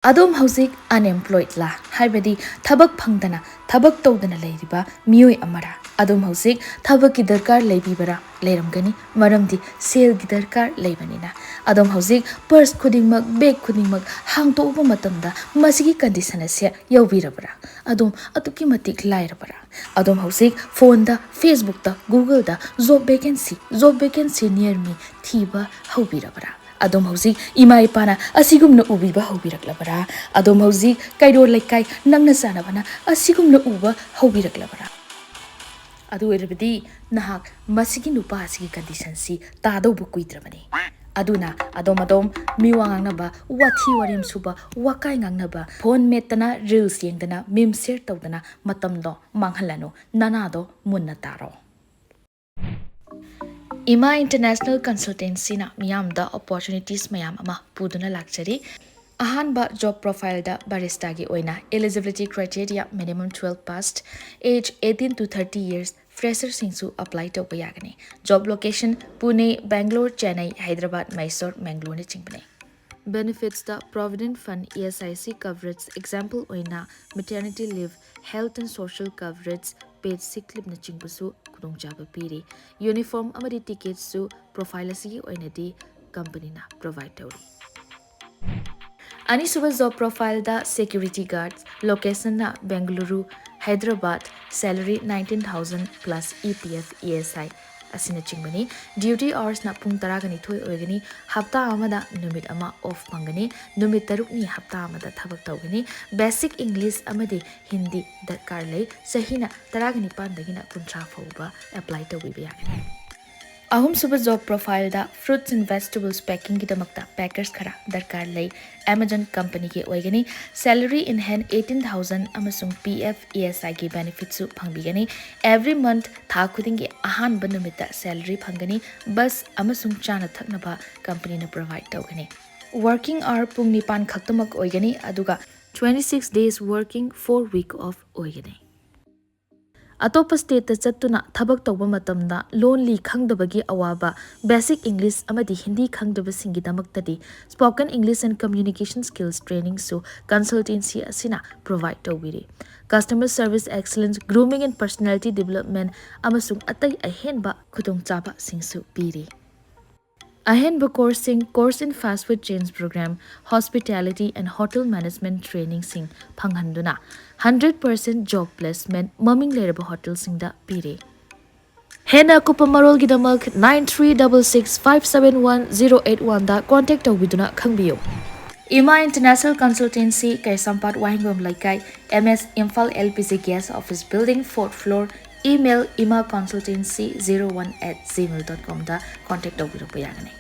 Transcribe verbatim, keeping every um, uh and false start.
ꯑꯗꯣꯝ ꯍꯧꯖꯤꯛ unemployed ꯂꯥ, ꯍꯥꯏꯕꯗꯤ ꯊꯕꯛ ꯐꯪꯗꯅ ꯊꯕꯛ ꯇꯧꯗꯅ ꯂꯩꯔꯤꯕ ꯃꯤꯑꯣꯏ ꯑꯃꯔꯥ? ꯑꯗꯣꯝ ꯍꯧꯖꯤꯛ ꯊꯕꯛꯀꯤ ꯗꯔꯀꯥꯔ ꯂꯩꯕꯤꯕꯔꯥ? ꯂꯩꯔꯝꯒꯅꯤ, ꯃꯔꯝꯗꯤ ꯁꯦꯜꯒꯤ ꯗꯔꯀꯥꯔ ꯂꯩꯕꯅꯤꯅ꯫ ꯑꯗꯣꯝ ꯍꯧꯖꯤꯛ purse ꯈꯨꯗꯤꯡꯃꯛ, bag ꯈꯨꯗꯤꯡꯃꯛ ꯍꯥꯡꯗꯣꯛꯎꯕ ꯃꯇꯝꯗ ꯃꯁꯤꯒꯤ condition ꯑꯁꯦ ꯌꯧꯕꯤꯔꯕ꯭ꯔꯥ? ꯑꯗꯣꯝ ꯑꯗꯨꯛꯀꯤ ꯃꯇꯤꯛ ꯂꯥꯏꯔꯕꯔꯥ? ꯑꯗꯣꯝ ꯍꯧꯖꯤꯛ phoneꯗ, Facebookꯇ, Googleꯗ job vacancy, job vacancy near me ꯊꯤꯕ ꯍꯧꯕꯤꯔꯕꯔꯥ? ꯑꯗꯣꯝ ꯍꯧꯖꯤꯛ ꯏꯃꯥ ꯏꯄꯥꯅ ꯑꯁꯤꯒꯨꯝꯅ ꯎꯕꯤꯕ ꯍꯧꯕꯤꯔꯛꯂꯕꯔꯥ? ꯑꯗꯣꯝ ꯍꯧꯖꯤꯛ ꯀꯩꯔꯣꯜ ꯂꯩꯀꯥꯏ ꯅꯪꯅ ꯆꯥꯟꯅꯕꯅ ꯑꯁꯤꯒꯨꯝꯅ ꯎꯕ ꯍꯧꯕꯤꯔꯛꯂꯕꯔꯥ? ꯑꯗꯨ ꯑꯣꯏꯔꯕꯗꯤ ꯅꯍꯥꯛ ꯃꯁꯤꯒꯤ ꯅꯨꯄꯥ ꯑꯁꯤꯒꯤ conditionꯁꯤ ꯇꯥꯗꯧꯕ ꯀꯨꯏꯗ꯭ꯔꯕꯅꯤ꯫ ꯑꯗꯨꯅ ꯑꯗꯣꯝ ꯑꯗꯣꯝ ꯃꯤꯋꯥ ꯉꯥꯡꯅꯕ, ꯋꯥꯊꯤ ꯋꯥꯔꯦꯝ ꯁꯨꯕ, ꯋꯥꯀꯥꯏ ꯉꯥꯡꯅꯕ, phone ꯃꯦꯠꯇꯅ, reels ꯌꯦꯡꯗꯅ, meme share ꯇꯧꯗꯅ ꯃꯇꯝꯗꯣ ꯃꯥꯡꯍꯜꯂꯅꯨ, ꯅꯅꯥꯗꯣ ꯃꯨꯟꯅ ꯇꯥꯔꯣ꯫ ꯏꯃꯥ International Consultancyꯅ ꯃꯤꯌꯥꯝꯗ opportunities ꯃꯌꯥꯝ ꯑꯃ ꯄꯨꯗꯨꯅ ꯂꯥꯛꯆꯔꯤ꯫ ꯑꯍꯥꯟꯕ job profileꯗ barristerꯒꯤ ꯑꯣꯏꯅ eligibility criteria minimum twelve passed, age eighteen to thirty years, fresherꯁꯤꯡꯁꯨ apply ꯇꯧꯕ ꯌꯥꯒꯅꯤ꯫ Job location Pune, Bangalore, Chennai, Hyderabad, Mysore, Mangaloreꯅꯆꯤꯡꯕꯅꯤ꯫ Benefitsꯇ Provident Fund, ESIC coverage, example ꯑꯣꯏꯅ maternity leave, health and social coverage, paid sick leaveꯅꯆꯤꯡꯕꯁꯨ ꯈꯨꯗꯣꯡꯆꯥꯕ ꯄꯤꯔꯤ꯫ Uniform ꯑꯃꯗꯤ ticketꯁꯨ profile ꯑꯁꯤꯒꯤ ꯑꯣꯏꯅꯗꯤ companyꯅ provide ꯇꯧꯔꯤ꯫ ꯑꯅꯤꯁꯨꯕ job profileꯗ security guard, locationꯅ Bengaluru, Hyderabad, salary nineteen thousand plus EPF, ESI ꯑꯁꯤꯅꯆꯤꯡꯕꯅꯤ꯫ Duty hoursꯅ ꯄꯨꯡ ꯇꯔꯥꯒ ꯅꯤꯊꯣꯏ ꯑꯣꯏꯒꯅꯤ꯫ ꯍꯞꯇꯥ ꯑꯃꯗ ꯅꯨꯃꯤꯠ ꯑꯃ off ꯐꯪꯒꯅꯤ꯫ ꯅꯨꯃꯤꯠ ꯇꯔꯨꯛꯅꯤ ꯍꯞꯇꯥ ꯑꯃꯗ ꯊꯕꯛ ꯇꯧꯒꯅꯤ꯫ Basic English ꯑꯃꯗꯤ Hindi ꯗꯔꯀꯥꯔ ꯂꯩ꯫ ꯆꯍꯤꯅ ꯇꯔꯥꯒ ꯅꯤꯄꯥꯟꯗꯒꯤꯅ ꯀꯨꯟꯊ꯭ꯔꯥ ꯐꯥꯎꯕ apply ꯇꯧꯕꯤꯕ ꯌꯥꯒꯅꯤ꯫ ꯑꯍꯨꯝꯁꯨꯕ job profileꯗ fruits and vegetables packingꯒꯤꯗꯃꯛꯇ packers ꯈꯔ ꯗꯔꯀꯥꯔ ꯂꯩ꯫ Amazon companyꯒꯤ ꯑꯣꯏꯒꯅꯤ꯫ Salary in hand eighteen thousand ꯑꯃꯁꯨꯡ PF, ESIꯒꯤ benefitsꯁꯨ ꯐꯪꯕꯤꯒꯅꯤ꯫ Every month, ꯊꯥ ꯈꯨꯗꯤꯡꯒꯤ ꯑꯍꯥꯟꯕ ꯅꯨꯃꯤꯠꯇ salary ꯐꯪꯒꯅꯤ꯫ Bus ꯑꯃꯁꯨꯡ ꯆꯥꯅ ꯊꯛꯅꯕ companyꯅ provide ꯇꯧꯒꯅꯤ꯫ Working hour ꯄꯨꯡ ꯅꯤꯄꯥꯟ ꯈꯛꯇꯃꯛ ꯑꯣꯏꯒꯅꯤ, ꯑꯗꯨꯒ twenty six days working, four week off ꯑꯣꯏꯒꯅꯤ꯫ ꯑꯇꯣꯞꯄ stateꯇ ꯆꯠꯇꯨꯅ ꯊꯕꯛ ꯇꯧꯕ ꯃꯇꯝꯗ ꯂꯣꯟꯂꯤ ꯈꯪꯗꯕꯒꯤ ꯑꯋꯥꯕ, basic English ꯑꯃꯗꯤ Hindi ꯈꯪꯗꯕꯁꯤꯡꯒꯤꯗꯃꯛꯇꯗꯤ Spoken English and Communication Skills trainingꯁꯨ consultancy ꯑꯁꯤꯅ provide ꯇꯧꯕꯤꯔꯤ꯫ Customer service excellence, grooming and personality development ꯑꯃꯁꯨꯡ ꯑꯇꯩ ꯑꯍꯦꯟꯕ ꯈꯨꯗꯣꯡꯆꯥꯕꯁꯤꯡꯁꯨ ꯄꯤꯔꯤ꯫ ꯑꯍꯦꯟꯕ courseꯁꯤꯡ: Course in Fast Food Chains Program, Hospitality and Hotel Management trainingꯁꯤꯡ ꯐꯪꯍꯟꯗꯨꯅ hundred percent job placement ꯃꯃꯤꯡ ꯂꯩꯔꯕ ꯍꯣꯇꯦꯜꯁꯤꯡꯗ ꯄꯤꯔꯤ꯫ ꯍꯦꯟꯅ ꯑꯀꯨꯞꯄ ꯃꯔꯣꯜꯒꯤꯗꯃꯛ nine three double six five seven one zero eight oneꯗ contact ꯇꯧꯕꯤꯗꯨꯅ ꯈꯪꯕꯤꯌꯨ꯫ ꯏꯃꯥ International Consultancy, ꯀꯩꯁꯥꯝꯄꯥꯠ ꯋꯥꯍꯦꯡꯕꯝ ꯂꯩꯀꯥꯏ, M S, Imphal L P G Gas Office Building, fourth floor, email imaconsultancy zero one at gmail dot comꯗ contact ꯇꯧꯕꯤꯔꯛꯄ ꯌꯥꯒꯅꯤ꯫